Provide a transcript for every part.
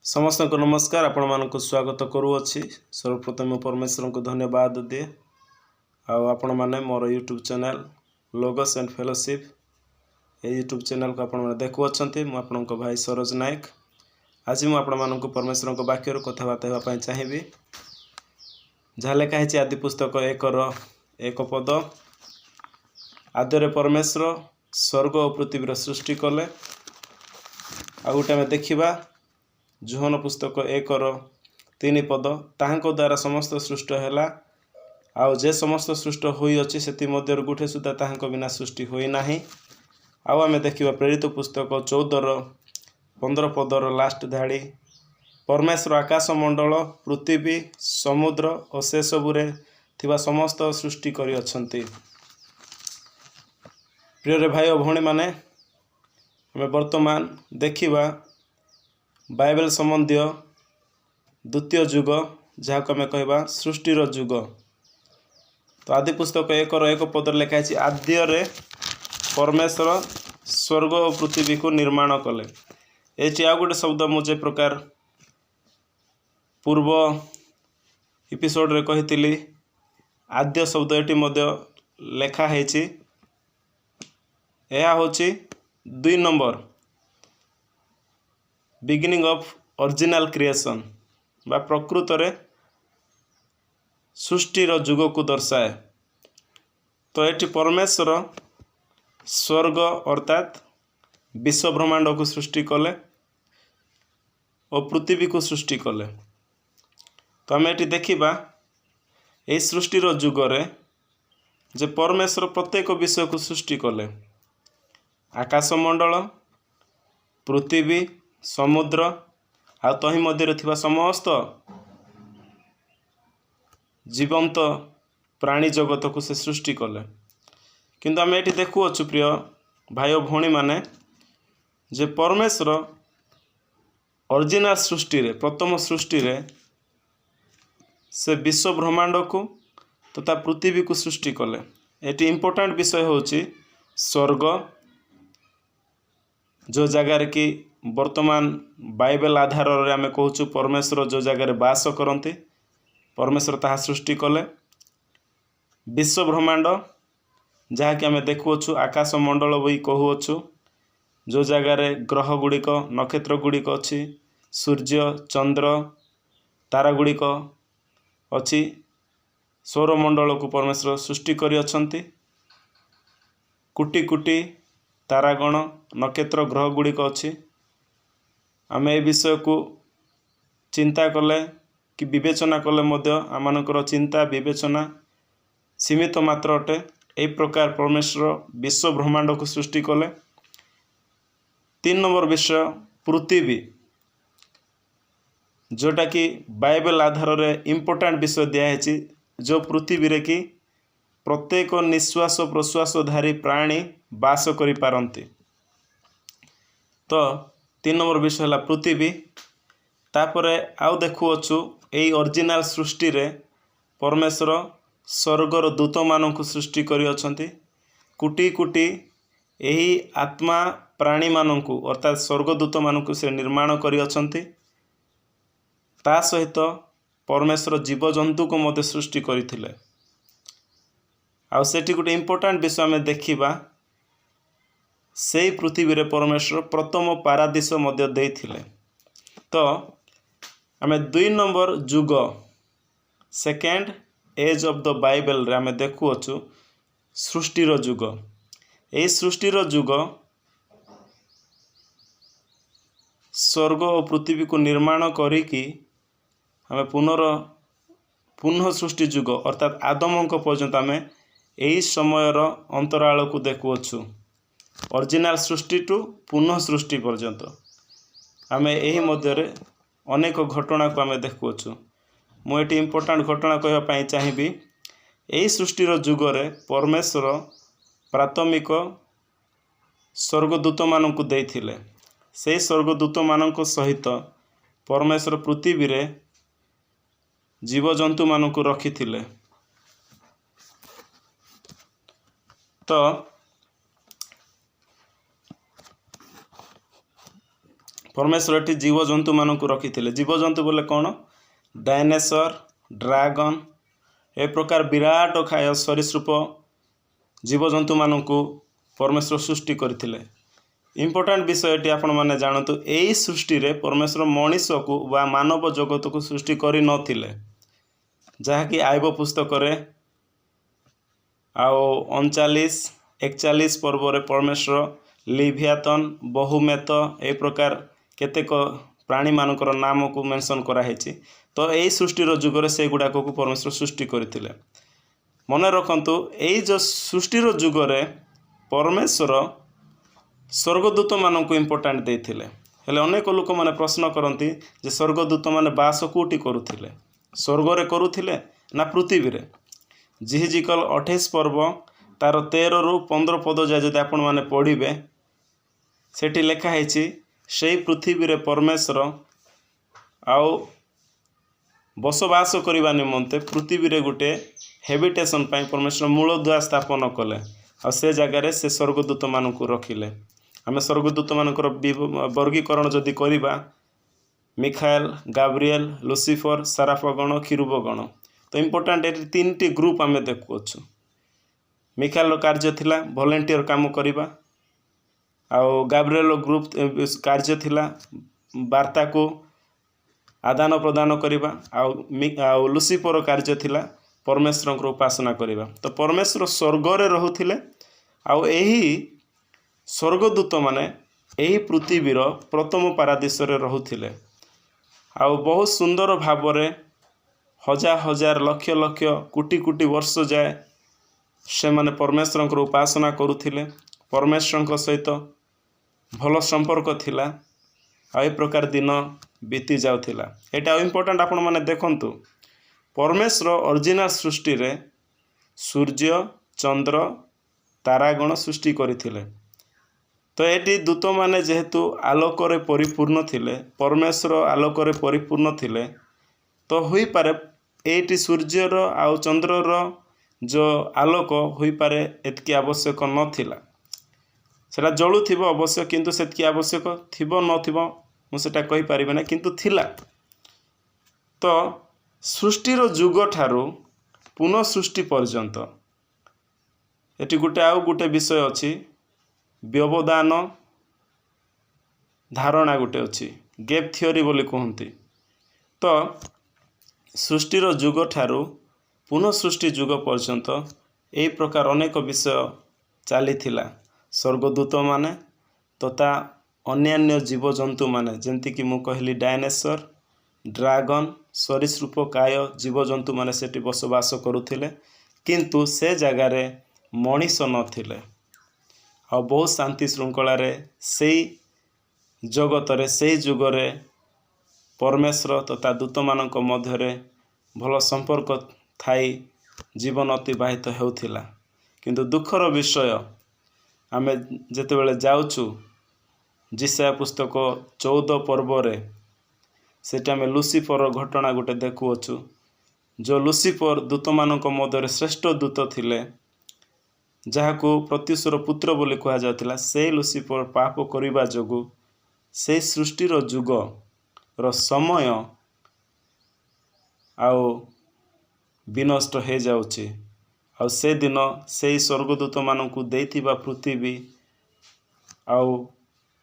ସମସ୍ତଙ୍କୁ ନମସ୍କାର। ଆପଣମାନଙ୍କୁ ସ୍ୱାଗତ କରୁଅଛି। ସର୍ବପ୍ରଥମେ ମୁଁ ପରମେଶ୍ୱରଙ୍କୁ ଧନ୍ୟବାଦ ଦିଏ। ଆଉ ଆପଣମାନେ ମୋର ୟୁଟ୍ୟୁବ୍ ଚ୍ୟାନେଲ୍ ଲୋଗସ୍ ଆଣ୍ଡ ଫେଲୋସିପ୍, ଏହି ୟୁଟ୍ୟୁବ୍ ଚ୍ୟାନେଲ୍କୁ ଆପଣମାନେ ଦେଖୁଅଛନ୍ତି। ମୁଁ ଆପଣଙ୍କ ଭାଇ ସରୋଜ ନାୟକ। ଆଜି ମୁଁ ଆପଣମାନଙ୍କୁ ପରମେଶ୍ୱରଙ୍କ ବାକ୍ୟରୁ କଥାବାର୍ତ୍ତା ହେବା ପାଇଁ ଚାହିଁବି, ଯାହା ଲେଖା ହେଇଛି ଆଦି ପୁସ୍ତକ 1ର 1 ପଦ। ଆଦ୍ୟରେ ପରମେଶ୍ୱର ସ୍ୱର୍ଗ ଓ ପୃଥିବୀର ସୃଷ୍ଟି କଲେ। ଆଉ ଗୋଟେ ଆମେ ଦେଖିବା ଯୋହନ ପୁସ୍ତକ 1ର 3 ପଦ। ତାହାଙ୍କ ଦ୍ୱାରା ସମସ୍ତ ସୃଷ୍ଟ ହେଲା, ଆଉ ଯେ ସମସ୍ତ ସୃଷ୍ଟ ହୋଇଅଛି, ସେଥିମଧ୍ୟରୁ ଗୋଟିଏ ସୁଦ୍ଧା ତାହାଙ୍କ ବିନା ସୃଷ୍ଟି ହୋଇନାହିଁ। ଆଉ ଆମେ ଦେଖିବା ପ୍ରେରିତ ପୁସ୍ତକ 14ର 15 ପଦର ଲାଷ୍ଟ ଧାଡ଼ି। ପରମେଶ୍ୱର ଆକାଶମଣ୍ଡଳ, ପୃଥିବୀ, ସମୁଦ୍ର ଓ ସେସବୁରେ ଥିବା ସମସ୍ତ ସୃଷ୍ଟି କରିଅଛନ୍ତି। ପ୍ରିୟରେ ଭାଇ ଓ ଭଉଣୀମାନେ, ଆମେ ବର୍ତ୍ତମାନ ଦେଖିବା ବାଇବେଲ ସମ୍ବନ୍ଧୀୟ ଦ୍ୱିତୀୟ ଯୁଗ, ଯାହାକୁ ଆମେ କହିବା ସୃଷ୍ଟିର ଯୁଗ। ତ ଆଦି ପୁସ୍ତକ 1ର 1 ପଦରେ ଲେଖା ହେଇଛି, ଆଦ୍ୟରେ ପରମେଶ୍ୱର ସ୍ୱର୍ଗ ଓ ପୃଥିବୀକୁ ନିର୍ମାଣ କଲେ। ଏଇଠି ଆଉ ଗୋଟେ ଶବ୍ଦ, ମୁଁ ଯେ ପ୍ରକାର ପୂର୍ବ ଏପିସୋଡ଼ରେ କହିଥିଲି, ଆଦ୍ୟ ଶବ୍ଦ ଏଠି ମଧ୍ୟ ଲେଖା ହେଇଛି। ଏହା ହେଉଛି 2 number beginning of original creation ବା ପ୍ରକୃତରେ ସୃଷ୍ଟିର ଯୁଗକୁ ଦର୍ଶାଏ। ତ ଏଠି ପରମେଶ୍ୱର ସ୍ୱର୍ଗ ଅର୍ଥାତ୍ ବିଶ୍ୱ ବ୍ରହ୍ମାଣ୍ଡକୁ ସୃଷ୍ଟି କଲେ ଓ ପୃଥିବୀକୁ ସୃଷ୍ଟି କଲେ। ତ ଆମେ ଏଠି ଦେଖିବା ଏହି ସୃଷ୍ଟିର ଯୁଗରେ ଯେ ପରମେଶ୍ୱର ପ୍ରତ୍ୟେକ ବିଷୟକୁ ସୃଷ୍ଟି କଲେ, ଆକାଶମଣ୍ଡଳ, ପୃଥିବୀ, ସମୁଦ୍ର ଆଉ ତହିଁ ମଧ୍ୟରେ ଥିବା ସମସ୍ତ ଜୀବନ୍ତ ପ୍ରାଣୀ ଜଗତକୁ ସେ ସୃଷ୍ଟି କଲେ। କିନ୍ତୁ ଆମେ ଏଠି ଦେଖୁଅଛୁ, ପ୍ରିୟ ଭାଇ ଓ ଭଉଣୀମାନେ, ଯେ ପରମେଶ୍ୱର ଅରିଜିନାଲ ସୃଷ୍ଟିରେ, ପ୍ରଥମ ସୃଷ୍ଟିରେ ସେ ବିଶ୍ୱ ବ୍ରହ୍ମାଣ୍ଡକୁ ତଥା ପୃଥିବୀକୁ ସୃଷ୍ଟି କଲେ। ଏଠି ଇମ୍ପୋର୍ଟାଣ୍ଟ ବିଷୟ ହେଉଛି ସ୍ୱର୍ଗ, ଯେଉଁ ଜାଗାରେ କି ବର୍ତ୍ତମାନ ବାଇବେଲ ଆଧାରରେ ଆମେ କହୁଛୁ ପରମେଶ୍ୱର ଯେଉଁ ଜାଗାରେ ବାସ କରନ୍ତି, ପରମେଶ୍ୱର ତାହା ସୃଷ୍ଟି କଲେ। ବିଶ୍ୱ ବ୍ରହ୍ମାଣ୍ଡ, ଯାହାକି ଆମେ ଦେଖୁଅଛୁ, ଆକାଶ ମଣ୍ଡଳ ବି କହୁଅଛୁ, ଯେଉଁ ଜାଗାରେ ଗ୍ରହ ଗୁଡ଼ିକ, ନକ୍ଷତ୍ର ଗୁଡ଼ିକ ଅଛି, ସୂର୍ଯ୍ୟ, ଚନ୍ଦ୍ର, ତାରା ଗୁଡ଼ିକ ଅଛି, ସୌରମଣ୍ଡଳକୁ ପରମେଶ୍ୱର ସୃଷ୍ଟି କରିଅଛନ୍ତି। କୋଟି କୋଟି ତାରାଗଣ, ନକ୍ଷତ୍ର, ଗ୍ରହ ଗୁଡ଼ିକ ଅଛି। ଆମେ ଏ ବିଷୟକୁ ଚିନ୍ତା କଲେ କି ବିବେଚନା କଲେ ମଧ୍ୟ ଆମମାନଙ୍କର ଚିନ୍ତା ବିବେଚନା ସୀମିତ ମାତ୍ର ଅଟେ। ଏହି ପ୍ରକାର ପରମେଶ୍ୱର ବିଶ୍ୱ ବ୍ରହ୍ମାଣ୍ଡକୁ ସୃଷ୍ଟି କଲେ। 3 ନମ୍ବର ବିଷୟ ପୃଥିବୀ, ଯେଉଁଟାକି ବାଇବେଲ ଆଧାରରେ ଇମ୍ପୋର୍ଟାଣ୍ଟ ବିଷୟ ଦିଆହେଇଛି, ଯେଉଁ ପୃଥିବୀରେ କି ପ୍ରତ୍ୟେକ ନିଶ୍ୱାସ ପ୍ରଶ୍ୱାସଧାରୀ ପ୍ରାଣୀ ବାସ କରିପାରନ୍ତି। ତ 3 ନମ୍ବର ବିଷୟ ହେଲା ପୃଥିବୀ। ତାପରେ ଆଉ ଦେଖୁଅଛୁ, ଏଇ ଅରିଜିନାଲ ସୃଷ୍ଟିରେ ପରମେଶ୍ୱର ସ୍ୱର୍ଗର ଦୂତମାନଙ୍କୁ ସୃଷ୍ଟି କରିଅଛନ୍ତି। କୋଟି କୋଟି ଏହି ଆତ୍ମା ପ୍ରାଣୀମାନଙ୍କୁ ଅର୍ଥାତ୍ ସ୍ୱର୍ଗଦୂତମାନଙ୍କୁ ସେ ନିର୍ମାଣ କରିଅଛନ୍ତି। ତା ସହିତ ପରମେଶ୍ୱର ଜୀବଜନ୍ତୁକୁ ମଧ୍ୟ ସୃଷ୍ଟି କରିଥିଲେ। ଆଉ ସେଠି ଗୋଟେ ଇମ୍ପୋର୍ଟାଣ୍ଟ ବିଷୟ ଆମେ ଦେଖିବା, ସେଇ ପୃଥିବୀରେ ପରମେଶ୍ୱର ପ୍ରଥମ ପାରାଦିଶ ମଧ୍ୟ ଦେଇଥିଲେ। ତ ଆମେ 2 ନମ୍ବର ଯୁଗ, ସେକେଣ୍ଡ ଏଜ୍ ଅଫ୍ the ବାଇବେଲରେ ଆମେ ଦେଖୁଅଛୁ ସୃଷ୍ଟିର ଯୁଗ। ଏହି ସୃଷ୍ଟିର ଯୁଗ ସ୍ୱର୍ଗ ଓ ପୃଥିବୀକୁ ନିର୍ମାଣ କରିକି ଆମେ ପୁନଃ ସୃଷ୍ଟି ଯୁଗ ଅର୍ଥାତ୍ ଆଦମଙ୍କ ପର୍ଯ୍ୟନ୍ତ ଆମେ ଏହି ସମୟର ଅନ୍ତରାଳକୁ ଦେଖୁଅଛୁ। ଅରିଜିନାଲ ସୃଷ୍ଟିଠୁ ପୁନଃ ସୃଷ୍ଟି ପର୍ଯ୍ୟନ୍ତ ଆମେ ଏହି ମଧ୍ୟରେ ଅନେକ ଘଟଣାକୁ ଆମେ ଦେଖୁଅଛୁ। ମୁଁ ଏଠି ଇମ୍ପୋର୍ଟାଣ୍ଟ ଘଟଣା କହିବା ପାଇଁ ଚାହିଁବି। ଏହି ସୃଷ୍ଟିର ଯୁଗରେ ପରମେଶ୍ୱର ପ୍ରାଥମିକ ସ୍ୱର୍ଗଦୂତମାନଙ୍କୁ ଦେଇଥିଲେ। ସେହି ସ୍ୱର୍ଗଦୂତମାନଙ୍କ ସହିତ ପରମେଶ୍ୱର ପୃଥିବୀରେ ଜୀବଜନ୍ତୁମାନଙ୍କୁ ରଖିଥିଲେ। ତ ପରମେଶ୍ୱର ଏଠି ଜୀବଜନ୍ତୁମାନଙ୍କୁ ରଖିଥିଲେ। ଜୀବଜନ୍ତୁ ବୋଲେ କ'ଣ? ଡାଇନେସର, ଡ୍ରାଗନ୍, ଏ ପ୍ରକାର ବିରାଟ କାୟ ସରୀସୃପ ଜୀବଜନ୍ତୁମାନଙ୍କୁ ପରମେଶ୍ୱର ସୃଷ୍ଟି କରିଥିଲେ। ଇମ୍ପୋର୍ଟାଣ୍ଟ ବିଷୟଟି ଆପଣମାନେ ଜାଣନ୍ତୁ, ଏଇ ସୃଷ୍ଟିରେ ପରମେଶ୍ୱର ମଣିଷକୁ ବା ମାନବ ଜଗତକୁ ସୃଷ୍ଟି କରିନଥିଲେ, ଯାହାକି ଆଇବ ପୁସ୍ତକରେ ଆଉ 39, 41 ପର୍ବରେ ପରମେଶ୍ୱର ଲିଭିଆତନ, ବହୁମେତ, ଏ ପ୍ରକାର କେତେକ ପ୍ରାଣୀମାନଙ୍କର ନାମକୁ ମେନସନ୍ କରାହେଇଛି। ତ ଏଇ ସୃଷ୍ଟିର ଯୁଗରେ ସେଗୁଡ଼ାକକୁ ପରମେଶ୍ୱର ସୃଷ୍ଟି କରିଥିଲେ। ମନେ ରଖନ୍ତୁ, ଏଇ ଯେଉଁ ସୃଷ୍ଟିର ଯୁଗରେ ପରମେଶ୍ୱର ସ୍ୱର୍ଗଦୂତମାନଙ୍କୁ ଇମ୍ପୋର୍ଟାଣ୍ଟ ଦେଇଥିଲେ। ହେଲେ ଅନେକ ଲୋକମାନେ ପ୍ରଶ୍ନ କରନ୍ତି ଯେ ସ୍ୱର୍ଗଦୂତମାନେ ବାସ କେଉଁଠି କରୁଥିଲେ? ସ୍ୱର୍ଗରେ କରୁଥିଲେ ନା ପୃଥିବୀରେ? ଯିହିଜିକଲ 28 ପର୍ବ ତାର 13ରୁ 15 ପଦ ଯାଏ ଯଦି ଆପଣମାନେ ପଢ଼ିବେ, ସେଠି ଲେଖା ହେଇଛି, ସେଇ ପୃଥିବୀରେ ପରମେଶ୍ୱର ଆଉ ବସବାସ କରିବା ନିମନ୍ତେ ପୃଥିବୀରେ ଗୋଟେ ହେବିଟେସନ୍ ପାଇଁ ପରମେଶ୍ୱର ମୂଳଦୁଆ ସ୍ଥାପନ କଲେ ଆଉ ସେ ଜାଗାରେ ସେ ସ୍ୱର୍ଗଦୂତମାନଙ୍କୁ ରଖିଲେ। ଆମେ ସ୍ୱର୍ଗଦୂତମାନଙ୍କର ବର୍ଗୀକରଣ ଯଦି କରିବା, ମିଖାଏଲ, ଗାବ୍ରିଏଲ, ଲୁସିଫର, ସାରାଫଗଣ, ଖିରୁବଗଣ। ତ ଇମ୍ପୋର୍ଟାଣ୍ଟ ଏଠି ତିନିଟି ଗ୍ରୁପ୍ ଆମେ ଦେଖୁଅଛୁ। ମିଖାଏଲର କାର୍ଯ୍ୟ ଥିଲା ଭଲେଣ୍ଟିୟର କାମ କରିବା, ଆଉ ଗାବ୍ରିଏଲର ଗ୍ରୁପ୍ କାର୍ଯ୍ୟ ଥିଲା ବାର୍ତ୍ତାକୁ ଆଦାନ ପ୍ରଦାନ କରିବା, ଆଉ ଲୁସିଫର କାର୍ଯ୍ୟ ଥିଲା ପରମେଶ୍ୱରଙ୍କର ଉପାସନା କରିବା। ତ ପରମେଶ୍ୱର ସ୍ୱର୍ଗରେ ରହୁଥିଲେ ଆଉ ଏହି ସ୍ୱର୍ଗଦୂତମାନେ ଏହି ପୃଥିବୀର ପ୍ରଥମ ପାରାଦୀସରେ ରହୁଥିଲେ। ଆଉ ବହୁତ ସୁନ୍ଦର ଭାବରେ ହଜାର ହଜାର, ଲକ୍ଷ ଲକ୍ଷ, କୋଟି କୋଟି ବର୍ଷ ଯାଏ ସେମାନେ ପରମେଶ୍ୱରଙ୍କର ଉପାସନା କରୁଥିଲେ। ପରମେଶ୍ୱରଙ୍କ ସହିତ ଭଲ ସମ୍ପର୍କ ଥିଲା ଆଉ ଏ ପ୍ରକାର ଦିନ ବିତି ଯାଉଥିଲା। ଏଇଟା ଆଉ ଇମ୍ପୋର୍ଟାଣ୍ଟ, ଆପଣମାନେ ଦେଖନ୍ତୁ, ପରମେଶ୍ୱର ଅରିଜିନାଲ ସୃଷ୍ଟିରେ ସୂର୍ଯ୍ୟ, ଚନ୍ଦ୍ର, ତାରାଗଣ ସୃଷ୍ଟି କରିଥିଲେ। ତ ଏଠି ଦୂତମାନେ ଯେହେତୁ ଆଲୋକରେ ପରିପୂର୍ଣ୍ଣ ଥିଲେ, ପରମେଶ୍ୱର ଆଲୋକରେ ପରିପୂର୍ଣ୍ଣ ଥିଲେ, ତ ହୋଇପାରେ ଏଇଠି ସୂର୍ଯ୍ୟର ଆଉ ଚନ୍ଦ୍ରର ଯେଉଁ ଆଲୋକ ହୋଇପାରେ ଏତିକି ଆବଶ୍ୟକ ନଥିଲା। ସେଟା ଜଳୁଥିବ ଅବଶ୍ୟ, କିନ୍ତୁ ସେତିକି ଆବଶ୍ୟକ ଥିବ ନଥିବ ମୁଁ ସେଟା କହିପାରିବି ନା, କିନ୍ତୁ ଥିଲା। ତ ସୃଷ୍ଟିର ଯୁଗ ଠାରୁ ପୁନଃ ସୃଷ୍ଟି ପର୍ଯ୍ୟନ୍ତ ଏଠି ଗୋଟେ ଆଉ ଗୋଟେ ବିଷୟ ଅଛି, ବ୍ୟବଧାନ ଧାରଣା ଗୋଟେ ଅଛି, ଗେପ୍ ଥିଓରି ବୋଲି କୁହନ୍ତି। ତ ସୃଷ୍ଟିର ଯୁଗ ଠାରୁ ପୁନଃ ସୃଷ୍ଟି ଯୁଗ ପର୍ଯ୍ୟନ୍ତ ଏହି ପ୍ରକାର ଅନେକ ବିଷୟ ଚାଲିଥିଲା। ସ୍ୱର୍ଗଦୂତମାନେ ତଥା ଅନ୍ୟାନ୍ୟ ଜୀବଜନ୍ତୁମାନେ, ଯେମିତିକି ମୁଁ କହିଲି ଡାଇନେସର, ଡ୍ରାଗନ୍, ସରୀସୃପ କାୟ ଜୀବଜନ୍ତୁମାନେ ସେଠି ବସବାସ କରୁଥିଲେ, କିନ୍ତୁ ସେ ଜାଗାରେ ମଣିଷ ନଥିଲେ। ଆଉ ବହୁତ ଶାନ୍ତି ଶୃଙ୍ଖଳାରେ ସେଇ ଜଗତରେ, ସେଇ ଯୁଗରେ ପରମେଶ୍ୱର ତଥା ଦୂତମାନଙ୍କ ମଧ୍ୟରେ ଭଲ ସମ୍ପର୍କ ଥାଇ ଜୀବନ ଅତିବାହିତ ହେଉଥିଲା। କିନ୍ତୁ ଦୁଃଖର ବିଷୟ, ଆମେ ଯେତେବେଳେ ଯାଉଛୁ ଯିଶାଇୟ ପୁସ୍ତକ 14 ପର୍ବରେ, ସେଠି ଆମେ ଲୁସିଫର ଘଟଣା ଗୋଟେ ଦେଖୁଅଛୁ। ଯେଉଁ ଲୁସିଫର ଦୂତମାନଙ୍କ ମଧ୍ୟରେ ଶ୍ରେଷ୍ଠ ଦୂତ ଥିଲେ, ଯାହାକୁ ପ୍ରତ୍ୟୁଷର ପୁତ୍ର ବୋଲି କୁହାଯାଉଥିଲା, ସେଇ ଲୁସିଫର ପାପ କରିବା ଯୋଗୁଁ ସେଇ ସୃଷ୍ଟିର ଯୁଗର ସମୟ ଆଉ ବିନଷ୍ଟ ହେଇଯାଉଛି। ଆଉ ସେଦିନ ସେଇ ସ୍ୱର୍ଗଦୂତମାନଙ୍କୁ ଦେଇଥିବା ପୃଥିବୀ ଆଉ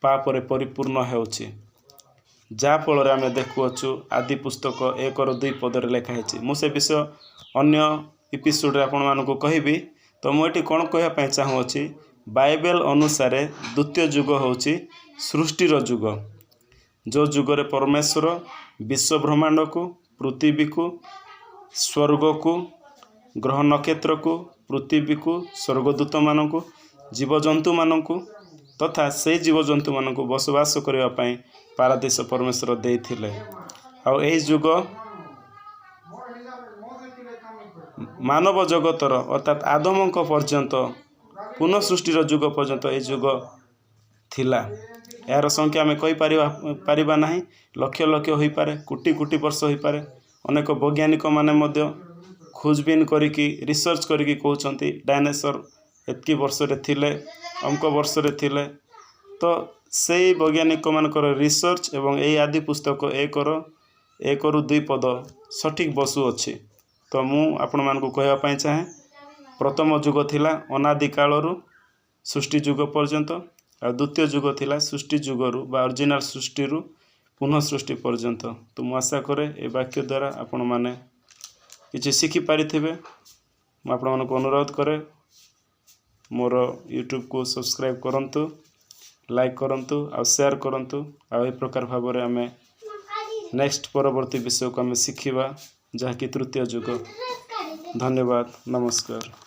ପାପରେ ପରିପୂର୍ଣ୍ଣ ହେଉଛି, ଯାହାଫଳରେ ଆମେ ଦେଖୁଅଛୁ ଆଦି ପୁସ୍ତକ 1ର 2 ପଦରେ ଲେଖା ହେଇଛି। ମୁଁ ସେ ବିଷୟ ଅନ୍ୟ ଇପିସୋଡ଼ରେ ଆପଣମାନଙ୍କୁ କହିବି। ତ ମୁଁ ଏଠି କ'ଣ କହିବା ପାଇଁ ଚାହୁଁଅଛି? ବାଇବେଲ ଅନୁସାରେ ଦ୍ୱିତୀୟ ଯୁଗ ହେଉଛି ସୃଷ୍ଟିର ଯୁଗ, ଯେଉଁ ଯୁଗରେ ପରମେଶ୍ୱର ବିଶ୍ୱ ବ୍ରହ୍ମାଣ୍ଡକୁ, ପୃଥିବୀକୁ, ସ୍ୱର୍ଗକୁ, ଗ୍ରହ ନକ୍ଷତ୍ରକୁ, ପୃଥିବୀକୁ, ସ୍ୱର୍ଗଦୂତମାନଙ୍କୁ, ଜୀବଜନ୍ତୁମାନଙ୍କୁ ତଥା ସେଇ ଜୀବଜନ୍ତୁମାନଙ୍କୁ ବସବାସ କରିବା ପାଇଁ ପାରାଦୀସ ପରମେଶ୍ୱର ଦେଇଥିଲେ। ଆଉ ଏହି ଯୁଗ ମାନବ ଜଗତର, ଅର୍ଥାତ୍ ଆଦମଙ୍କ ପର୍ଯ୍ୟନ୍ତ, ପୁନଃ ସୃଷ୍ଟିର ଯୁଗ ପର୍ଯ୍ୟନ୍ତ ଏହି ଯୁଗ ଥିଲା। ଏହାର ସଂଖ୍ୟା ଆମେ କହିପାରିବା ପାରିବା ନାହିଁ। ଲକ୍ଷ ଲକ୍ଷ ହୋଇପାରେ, କୋଟି କୋଟି ବର୍ଷ ହୋଇପାରେ। ଅନେକ ବୈଜ୍ଞାନିକମାନେ ମଧ୍ୟ ଖୋଜବିନ କରିକି, ରିସର୍ଚ୍ଚ କରିକି କହୁଛନ୍ତି ଡାଇନେସର ଏତିକି ବର୍ଷରେ ଥିଲେ, ଅମକ ବର୍ଷରେ ଥିଲେ। ତ ସେଇ ବୈଜ୍ଞାନିକମାନଙ୍କର ରିସର୍ଚ୍ଚ ଏବଂ ଏଇ ଆଦି ପୁସ୍ତକ 1ର 1ରୁ 2 ପଦ ସଠିକ୍ ବସୁଅଛି। ତ ମୁଁ ଆପଣମାନଙ୍କୁ କହିବା ପାଇଁ ଚାହେଁ, ପ୍ରଥମ ଯୁଗ ଥିଲା ଅନାଦି କାଳରୁ ସୃଷ୍ଟି ଯୁଗ ପର୍ଯ୍ୟନ୍ତ, ଆଉ ଦ୍ୱିତୀୟ ଯୁଗ ଥିଲା ସୃଷ୍ଟି ଯୁଗରୁ ବା ଅରିଜିନାଲ୍ ସୃଷ୍ଟିରୁ ପୁନଃ ସୃଷ୍ଟି ପର୍ଯ୍ୟନ୍ତ। ତ ମୁଁ ଆଶା କରେ, ଏ ବାକ୍ୟ ଦ୍ୱାରା ଆପଣମାନେ କିଛି ଶିଖିପାରିଥିବେ। ମୁଁ ଆପଣମାନଙ୍କୁ ଅନୁରୋଧ କରେ, ମୋର ୟୁଟ୍ୟୁବକୁ ସବସ୍କ୍ରାଇବ୍ କରନ୍ତୁ, ଲାଇକ୍ କରନ୍ତୁ ଆଉ ସେୟାର କରନ୍ତୁ। ଆଉ ଏହି ପ୍ରକାର ଭାବରେ ଆମେ ନେକ୍ସଟ ପରବର୍ତ୍ତୀ ବିଷୟକୁ ଆମେ ଶିଖିବା, ଯାହାକି ତୃତୀୟ ଯୁଗ। ଧନ୍ୟବାଦ, ନମସ୍କାର।